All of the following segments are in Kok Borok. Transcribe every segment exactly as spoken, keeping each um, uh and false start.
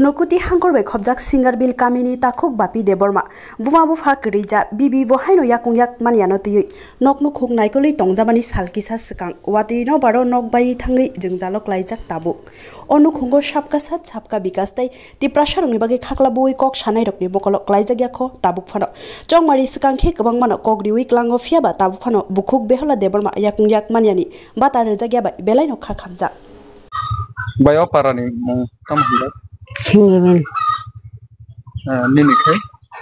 Nokuti hangkor bai khopjak Singarbil kamini takhuk Bapi Debbarma. Buma bupha kwrwi ja, bibi bo haino yakung yak manyano twiwi nok nukhung naikolwi tongjamani sal kisa swkang. Watwi no baro nok bai thangwi jwngjalo klaijak tabuk. O nukhungo sabka sat sabka bikas tei Tiprasarokni bagwi khakla buwi kok sanairokni mokolo klaijak ya kho tabuk phano. Chongmari swkang khe kwbangmano kok riwi klango, phiyaba tabuk phano bukhuk Behola Debbarma yakung yak manyani bata rwjak ya bai belaino kha khamjak. Bai o parani mung tamo hinjak? Singimin. Ah, nini khe?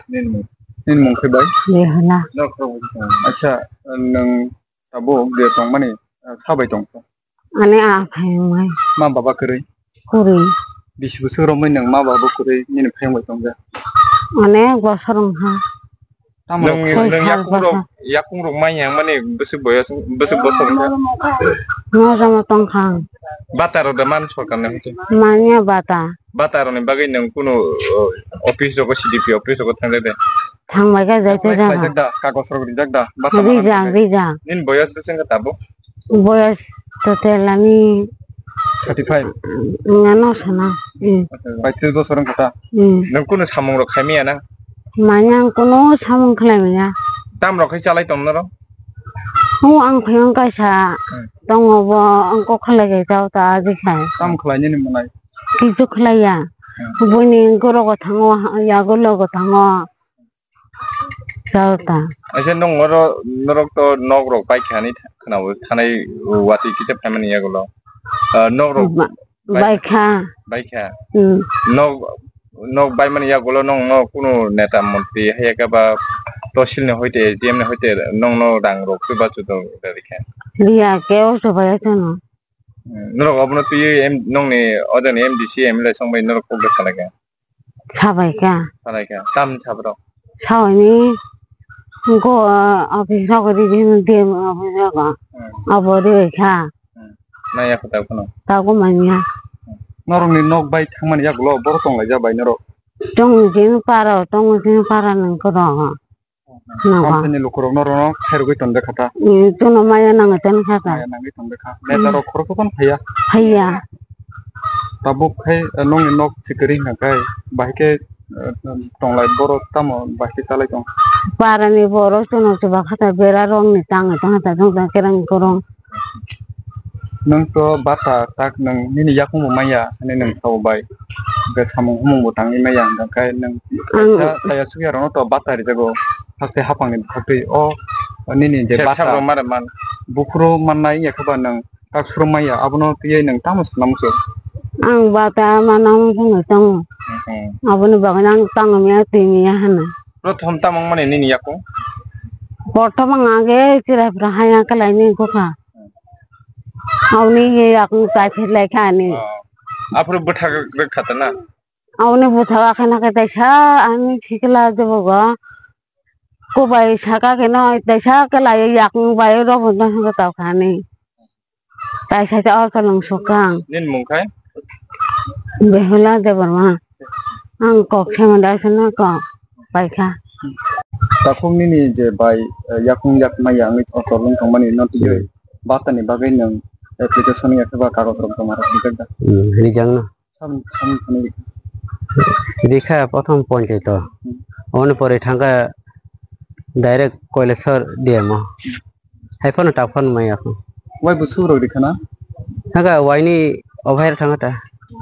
Nini mung. Nini mung khe bai? Behola. Nok rok, ah, acha, nwng tabuk je tongmani, ah, sabai tongkha? Ani a phayung bai. Ma baba kwrwi? Kwrwi. Bisi bwswk romwi nwng ma baba kwrwi nini phayung bai tongja? Ani ek bosor wngkha. Tamo nwng, nwng yakungrok, yakungrok mai yang mani bwswk boyos, bwswk bosor wngkha? Mojamo tongkha. Bata rok da man sorkar ni hoite? Manya bata. Bata rok ni bagwi nwng kunu, o, office rogo, C D P office rogo thangja de? Thangbai kha, jaite jaga. Khlajak da, kagos rok rijak da? Bata rijak, rijak. Nini boyos bwswk wngkha tabuk? Boyos total ani thirty five. Wngya no sana. Hmm. Acha, baitrish bosor wngkha ta? Hmm. Nwng kunu samung rok khaimaya na? Manya ang kunu samung khlai manya. Tam rok khai chalai tong norok? O ang phayung kaisa tongo, bo ang kok khlai kai chao ta agi khai. Tam khlai nini mwnai? Kichu khlai ya. Hmm. Buini gorogo thango, yago logo thango. Chao ta. Aise nwng oro norok to nok rok bai kha ni khna-o, thanai watwi kisa phaimani yagulo. Ah, nok rok ba-, bai-, bai kha. Bai kha. Hmm. Nok, nok bai mani yagulo nwng no kunu neta montri haiya khe ba tosil ni hoite, S D M ni hoite nwng no rang rok chubachu rw rikha? Riya khe o chubai ya chwng no. Hmm. Norok obono twiwi em-, nwng ni ojani M D C, M L A song bai norok kok da salai kha? Sabai kha. Salai kha. Tamni sabrok? Sabai ni go, ah, office rogo ridi hino, D M office rogo. Hmm. Abo ribai kha. Hmm. Maya kho tabuk phano? Tabuk manya. Hmm. Norok ni nok bai thangmani yagulo borok tong laijak bai norok? Tong jin paro, tong jin para nang koro. Nogo. Kamsani lukurok norokno khairogwi tongde kha ta? Mm, chwngno maya nangwi tongkha ta. Maya nangwi tongde kha. Mm. Neta rok khoroksa phano phaiya? Phaiya. Tabuk khai, eh, nongni nok si kwrwi hwnkha khai, bahai khe, eh, tonglai borok tamo bahai khe chalai tong? Parani borok chwngno chuba kha ta, bera rokni tangwi tongkha ta, chwng chwng kereng kerong. Nwng to bata tak nwng nini yakung bo manya hinwi nwng sao bai. Hwnkhe samung humung bo tangwi manya hwnkhe nwng ang kaisa chaya chukya rokno to bata rijago. Haste hapang ni bwkhaktwi o nini je bata buphuru mannai wngya khe ba nwng kak suru manya abono twiwi nwng tamo sana muchung? Ang bata mana wngkhe tongo. Hmm. Aboni bagwi ang tangwi manya twi manya hano. Prothom tamo wngmani nini yakung? Prothom ang age chwrai phra haya kalaini wngkha. Aoni ye yakung chai phir lai kha ani. Oh. Aphuru bwthak rwk kha ta na? Aoni bwthak akhe na khe taisa ani thikla jebo go. Kubai saka khe no taisa khe lai yakung bai robo no hwnga tau kha ani. Taisa khe o cholong sukha ang. Nini mung khai? Behula Debbarma. Ang kok se manda se no kok pai kha. Takhuk nini je bai, eh, yakung yak maya wngwi o cholong tongmani no twiwi batani bagwi nwng application ya khe ba kagoj rok joma rok rijak da? Hmm, rijak no. Sam-, sam-, sam-, rikha. Rikha prothom ponchaito. Hmm. Oboni pore thangkha direct Koileshwar D M o. Hai phano tak phano maya kho. Wai busu rok rikha na? Thangkha waini obair thangkha ta.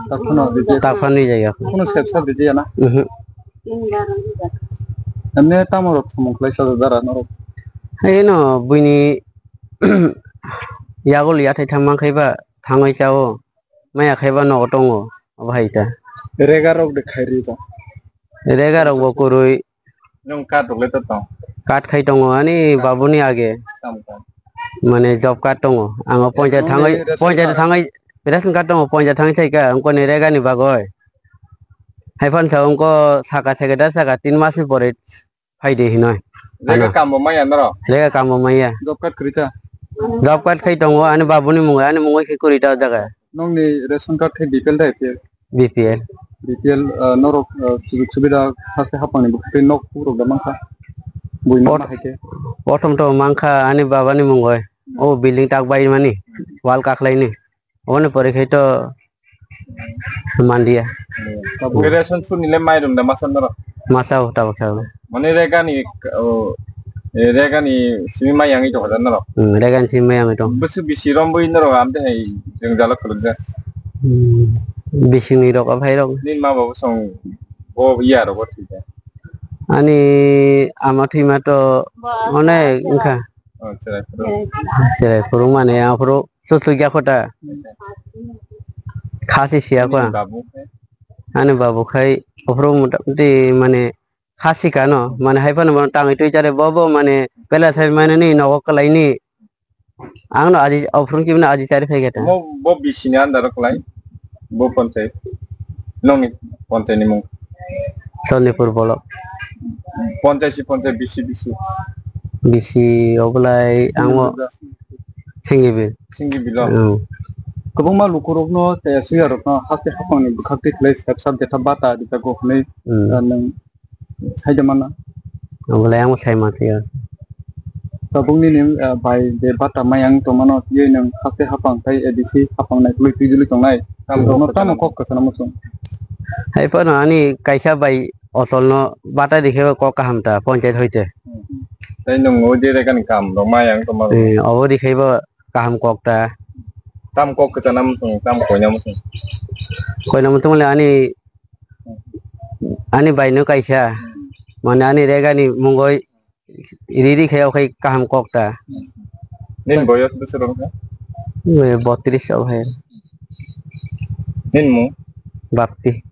Tak phano rikha. Tak phano rijaya kho. Kono sep sap rijaya na? Mhm. Emne tamo rok samung khlai sa dara norok? Hai no buini yagol yathai thangma khai ba thangwi chao. Maya khai ba nogo tongo, obo hai ta. Rega rok de khai ri ba? Rega rok bo kwrwi. Nwng kat rok le to tong? Kat khai tongo ani babuni age. Tamo tong? Mane job card tongo. Ang o ponchayat thangwi, nwngni ration card? Ponchayat thangwi, ration card tongo, ponchayat thangwi thai kha, wngkoni rega ni bagwi. Hai phan sa wngko saka saka da saka tin mas ni pore. Phaidi hinoi. Rega ano. Kam bo maya norok? Rega kam bo maya. Job card kwrwi ta? Job card khai tongo, ani babuni mungwi, ani mungwi khai kwrwi ta o jaga. Nokni ration card khai B P L da A P L? B P L. B P L, ah, norok, ah, sujug subida haste hapangni bwkhwtwi nok kubruk da mankha? Bui manma hai khe? Prothom to mankha ani babani mungwi. O building tak bai mani, wall kaklaini. Oboni pore khai to Mandia. Tabuk ration suni le mai rum da masa norok? Masa o tabuk sa. Mane rega ni, o, e, rega ni simi mai yang i tong da norok? Hmm, rega ni simi mai yang i tong. Busu bisi rom bui norok am de hai jeng jalo khuluk da. Hmm, bisi ni rok a bhai rok. Nin ma babu song bo iya rok bo thik da. Ani ama thwi ma to onek wngkha. Oh, cherai phuru. Cherai phuru mane aphuru. Susui ya kota. Khasi siya kwa. Babu khe? Ani babu khai ophuru mota moti mane khasi kano, mane hai phano tangwi twi chare bo bo mane pela sai mane ni nogo kalai ni. Ang no aji ophuru kibna aji chari phai keta. Mo bo bisi ni andar kalai. Bo ponchai. Nongni ponchai ni mung. Sonipur bolok. Ponchai si ponchai bisi bisi. Bisi obolai ang o Singibil. Singibil o. Hmm. Kwbangma lukurokno tei suyarokno haste haphangni bwkhak twi khlai sepsa betha bata rijago hwnwi, hmm, ah, nwng saida mana? Obolai ang sai mansiya. Tabuk nini, ah, bai de bata mayang tongmano twiwi nwng haste haphang tei A D C haphang naikolwi twijlwi tongnai. Tamo kok kwchana muchung. Hai phano ani kaisa bai Ochol no bata rikhe kok kaham ta ponchayat hoite. Tei nwng o je rega ni kam rok mayang tongma. Eh, obo rikhe bo kaham kok ta. Tam kok kwchana muchung, tam koina muchung. Koina muchung le ani, ani bai no kaisa. Mane ani rega ni mungoi riri khe okhai kaham kok ta. Nini boyos bwswk wngkha? Eh, botris o hai. Nini mung? Bapti.